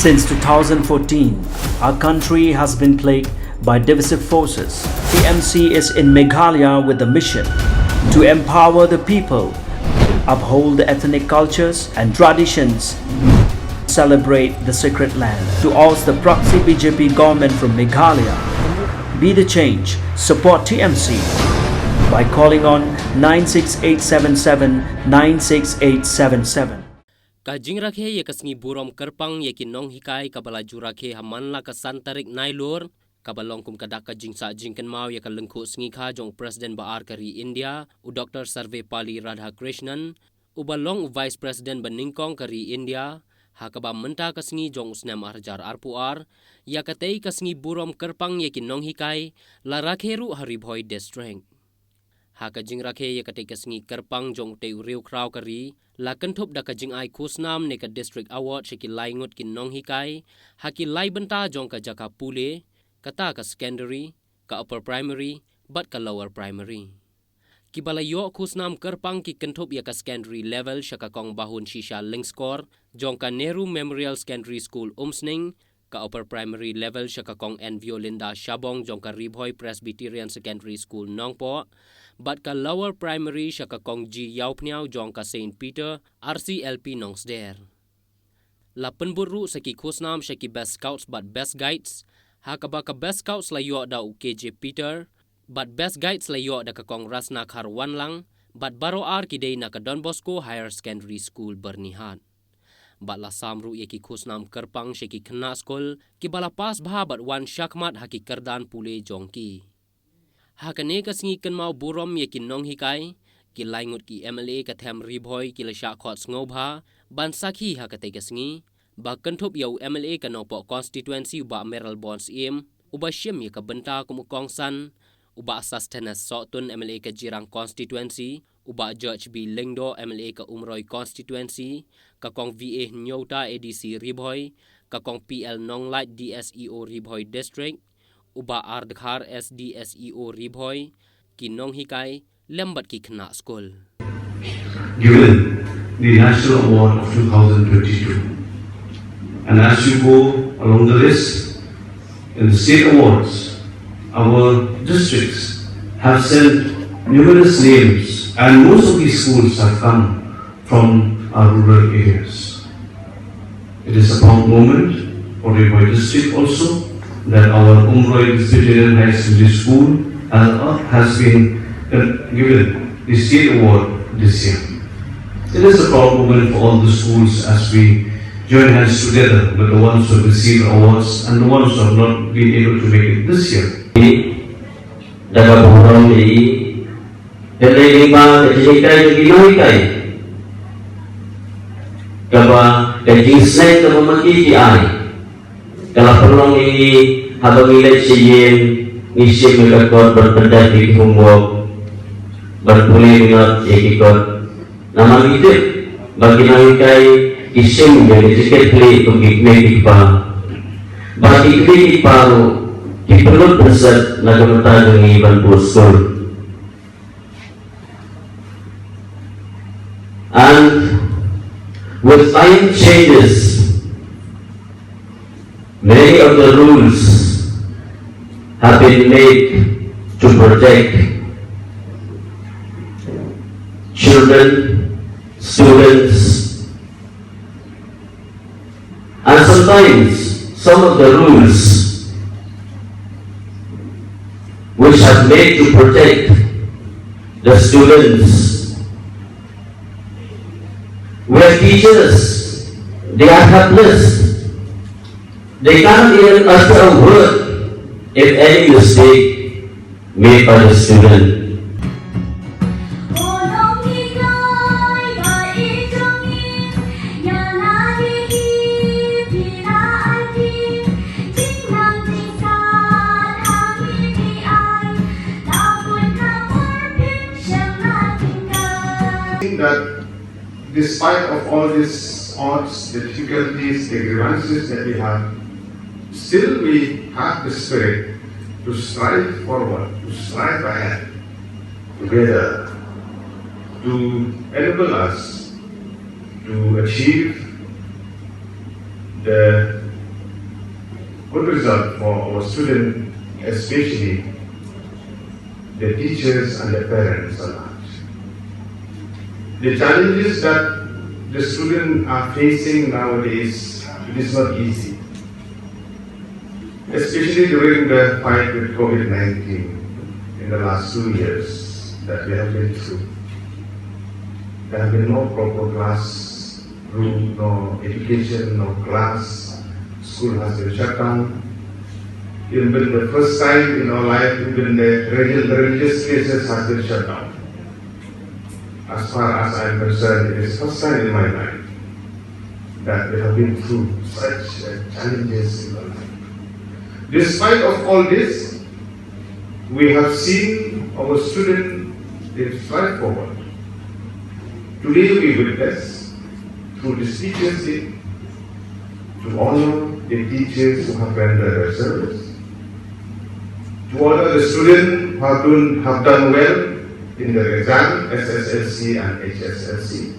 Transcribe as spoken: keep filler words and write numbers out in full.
Since two thousand fourteen, our country has been plagued by divisive forces. T M C is in Meghalaya with the mission to empower the people, uphold the ethnic cultures and traditions, celebrate the sacred land, to oust the proxy B J P government from Meghalaya. Be the change, support T M C by calling on nine six eight seven seven nine six eight seven seven. Ka jingrakhe ïa ka sngi burom kyrpang ïa ki nonghikai kaba la ju rakhe ha man la ka san tarik Nailur, kaba long kum ka dak ka jingsah jingkynmaw ïa ka lyngkhuh sngi kha jong u President ba ar ka ri India, u Doctor Sarvepalli Radhakrishnan, uba long u Vice President ba nyngkong ka ri India, ha kaba mynta ka sngi jong u snem ar hajar arphew ar, ïa katei ka sngi burom kyrpang ïa ki nonghikai, la rakhe ruh ha Ri Bhoi District. Ha ka jingrakhe ïa katei ka sngi kyrpang jong utei u riewkhraw ka ri, la kynthup da ka jingai khusnam ne ka District Award sha ki lai ngut ki nonghikai, ha ki lai bynta jong ka jaka pule, kata ka secondary, ka upper primary, bad ka lower primary. Kiba la ïoh khusnam kyrpang ki kynthup ïa ka secondary level sha ka Kong Bahun Shisha Lyngskor, jong ka Nehru Memorial Secondary School Umsning, ka upper primary level sha ka Kong N Violinda Shabong jong ka Ri Bhoi Presbyterian Secondary School Nongpoh, bad ka lower primary sha ka Kong G Ïawphniaw jong ka Saint Peter R C L P Nongsder. La pynbud ruh sa ki khusnam sha ki Best Scouts bad Best Guides, ha kaba ka Best Scouts la ïoh da u K J Peter, bad Best Guides la ïoh da ka Kong Rasna Kharwanlang, bad baroh ar ki dei na ka Don Bosco Higher Secondary School Byrnihat. Bad la sam ruh ïa ki khusnam kyrpang sha ki khynnah skul, kiba la pass bha bad wan shakhmat ha ki kyrdan pule jong ki. Ha kane ka sngi kynmaw burom ïa ki nonghikai, ki lai ngut ki M L A ka them Ri Bhoi ki la shah khot sngewbha ban sakhi ha katei ka sngi, ba kynthup ïa u M L A ka Nongpoh Constituency u Bah Mayralborn Syiem, uba shim ïa ka bynta kum u kongsan, u Bah Sosthenes Sohtun M L A ka Jirang Constituency, u Bah George B Lyngdoh M L A ka Umroi Constituency, ka Kong V A Hynñiewta A D C Ri Bhoi, ka Kong P L Nonglait D S E O Ri Bhoi District, u Bah R Dkhar S D S E O Ri Bhoi, ki nonghikai, lem bad ki khynnah skul. Given the National Award of two thousand twenty-two. And as you go along the list, in the state awards, our districts have sent numerous names, and most of these schools have come from our rural areas. It is a proud moment for Ri Bhoi District also that our Umroi Presbyterian Higher Secondary School has, has been given the state award this year. It is a proud moment for all the schools as we join hands together with the ones who have received awards and the ones who have not been able to make it this year. Da ka burom ïa i, da ka lyngba ka jinghikai jong ki nonghikai. Kaba ka jingsneng kaba ma ki ki ai, ka la pynlong ïa ngi haba ngi leit sha ïing, ngi shim ïa ka kot ban pyndep ïa ki homework, ban pule minot ïa ki kot. Namar ngi tip ba ki nonghikai ki shim ïa ka jingkitkhlieh kum ki kmie ki kpa. Ba ki kmie ki kpa ruh ki pynlut pynset na ka bynta jong ngi ban bud skul. And with time changes, many of the rules have been made to protect children, students, and sometimes some of the rules which have made to protect the students where teachers, they are helpless. They cannot even utter a word if any mistake made by the student. That despite of all these odds, the difficulties, the grievances that we have, still we have the spirit to strive forward, to strive ahead together, to enable us to achieve the Good result for our students, especially the teachers and the parents alike. The challenges that the students are facing nowadays, it is not easy. Especially during the fight with COVID nineteen in the last two years that we have been through. There have been no proper classroom, no education, no class. School has been shut down. Even the first time in our life, even the religious, religious places has been shut down. As far as I am concerned, it is first time in my life that we have been through such uh, challenges in our life. Despite of all this, we have seen our students, they strive forward. Today we witness through the speeches to honor the teachers who have rendered their service, to honor the students who have done, have done well in their exam, S S L C and H S L C.